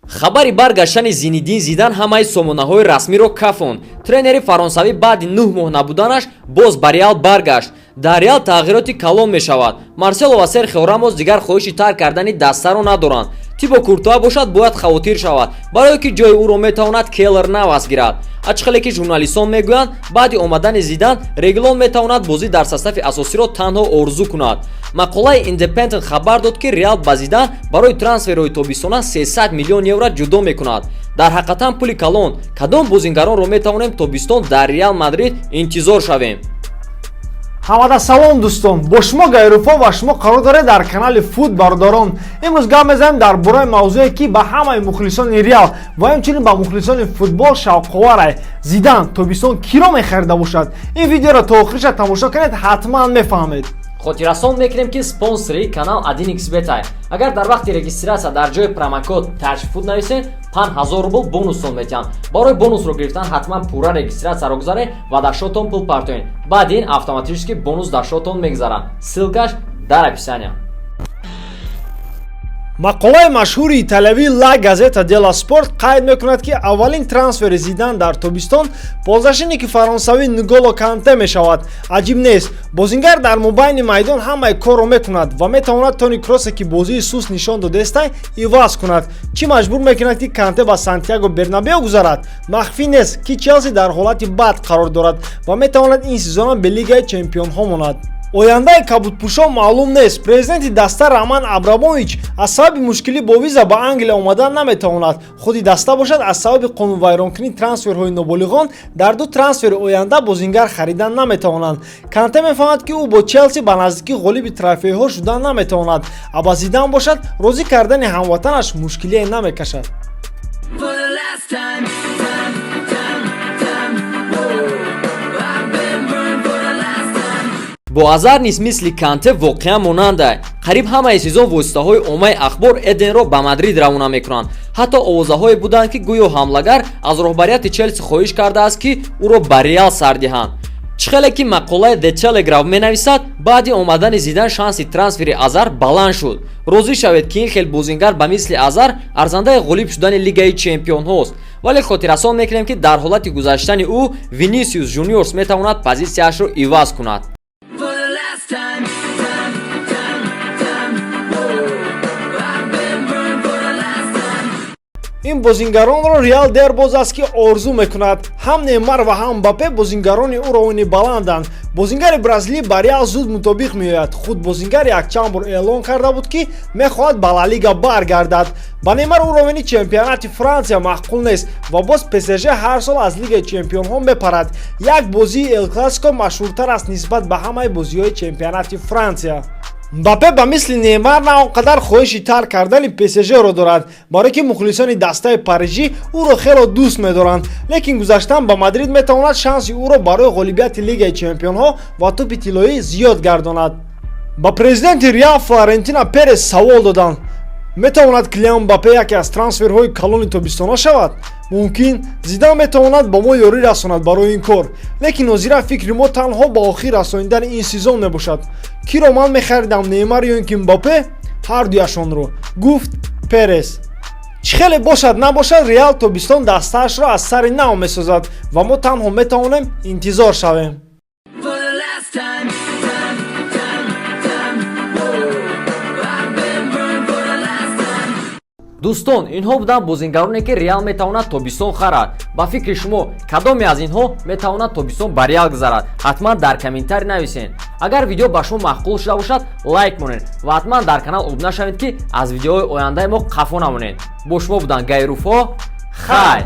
Хабари баргаштани Зинидин Зидан ҳамаи сомонаҳои расмиро кафонд. Тренери фаронсавӣ баъди 9 моҳ набуданаш боз ба Реал баргашт. Дар Реал тағйироти калон мешавад. Марсело ва Серхио Рамос дигар хоҳиши тарк кардани дастаро надоранд. Тибо Куртуа бошад, бояд хавотир шавад, барое ки ҷои ӯро метавонад Кейлор Навас гирад. Ачхеле ки журналистон мегӯянд, баъди омадани Зидан Регилон метавонад бозӣ дар состави асосиро танҳо орзу кунад. Мақолаи Индепендент хабар дод, ки Реал ба Зидан барои трансферҳои тобистона 300 миллион евро ҷудо мекунад. Дар ҳақиқатан пули калон. Кадом бозингаронро метавонем тобистон дар Реал Мадрид интизор шавем? Ҳамада салом, дӯстон! Бо шумо Гайруфо ва шумо қарор доред дар канали Фут. Бародарон, имрӯз гап мезанем дар бораи мавзӯе, ки ба ҳамаи мухлисони Реал ва инчунин ба мухлисони футбол шавқоварай. Зидан тобистон киро мехарида бошад? Ин видеоро то охириша тамошо кунед, ҳатман мефаҳмед. Хотиррасон мекунем, ки спонсори канал 1xBet. Агар дар вақти регистрация дар ҷои промокод ТАЖФУТ нависед, 5000 рубл бонустон метиҳанд. Барои бонусро гирифтан ҳатман пурра регистрацияро гузаред ва дар шотон пул партоед. Баъди ин автоматически бонус дар шотон мегузарад. Ссылкаш дар описания. Мақолаи машҳури италиявӣ Ла Газета делла Спорт қайд мекунад, ки аввалин трансфери Зидан дар тобистон полузащитники фаронсавӣ Нголо Канте мешавад. Аҷиб нест, бозингар дар мобайни майдон ҳамаи корро мекунад ва метавонад Тони Кросе, ки бозии суст нишон додестай, иваз кунад. Чӣ маҷбур мекунад, ки Канте ба Сантьяго Бернабео гузарад? Махфӣ нест, ки Челси дар ҳолати бад қарор дорад ва метавонад ин сезонам бе Лигаи чемпионҳо монад. Ояндаи кабудпӯшон маълум нест. Президенти даста Роман Абрамович аз сабаби мушкилӣ бо виза ба Англия омадан наметавонад. Худи даста бошад, аз сабаби қонунвайронкунии трансферҳои ноболиғон дар ду трансфери оянда бозингар харидан наметавонанд. Канте мефаҳмад, ки ӯ бо Челси ба наздикӣ ғолиби трофейҳо шудан наметавонад, а ба Зидан бошад, розӣ кардани ҳамватанаш мушкилие намекашад. For the last time, time, time, time. Whoa, I've been burned for the last time. Бо Азар низ мисли Канте воқеан монанда. Қариб ҳамаи сезон воситаҳои оммаи ахбор Эденро ба Мадрид равона мекунанд. Ҳатто овозаҳое буданд, ки гӯё ҳамлагар аз роҳбарияти Челси хоҳиш кардааст, ки ӯро ба Реал сар диҳанд. Чӣ хеле ки мақолаи The Telegraph менависад, баъди омадани Зидан шанси трансфери Азар баланд шуд. Розӣ шавед, ки ин хел бозингар ба мисли Азар арзандаи ғолиб шудани Лигаи чемпионҳост. Вале хотиррасон мекунем, ки дар ҳолати гузаштани ӯ Винисиус Жуниорс метавонад позитсияашро иваз кунад. For the last time, time, time, time. Whoa, I've been burned for the last time. Ин бозингаронро Реал дербоз аст, ки орзу мекунад. Ҳам Неймар ва ҳам Мбаппе бозингарони уровни баланданд. Бозингари бразилӣ ба Реал зуд мутобиқ меояд. Худ бозингар якчанд бор эълон карда буд, ки мехоҳад ба Ла Лига баргардад. Ба Неймар уровни чемпионати Франсия маъқул нест ва боз ПСЖ ҳар сол аз Лигаи чемпионҳо мепарад. Як бозии Эл Классико машҳуртар аст нисбат ба ҳамаи бозиҳои чемпионати Франсия. Мбаппе ба мисли Неймар на он қадар хоҳиши тарк кардани ПСЖро дорад, барое ки мухлисони дастаи парижӣ ӯро хело дӯст медоранд, лекин гузаштан ба Мадрид метавонад шанси ӯро барои ғолибияти Лигаи чемпионҳо ва тӯпи тиллоӣ зиёд гардонад. Ба президенти Реал Флорентино Перес савол доданд: метавонад Килиан Мбаппе яке аз трансферҳои калони тобистона шавад? Мумкин, Зидан метавонад ба мо ёрӣ расонад барои ин кор, лекин ҳозира фикри мо танҳо ба охир расонидани ин сезон мебошад. Киро ман мехаридам, Неймар ё ин ки Мбаппе? Ҳар дуяшонро, гуфт Перес. Чӣ хеле бошад набошад, Реал тобистон дастаашро аз сари нав месозад ва мо танҳо метавонем интизор шавем. For the last time, time, time, time. Whoa, I've been burned for the last time. Дӯстон, инҳо буданд бозингароне, ки Реал метавонад тобистон харад. Ба фикри шумо, кадоме аз инҳо метавонад тобистон ба Реал гузарад? Ҳатман дар комментарий нависед. Агар видео ба шумо маъқул шуда бошад, лайк монед ва ҳатман дар канал обуна шавед, ки аз видеоҳои ояндаи мо қафо намонед. Бо шумо буданд Гайруфо. Хайр.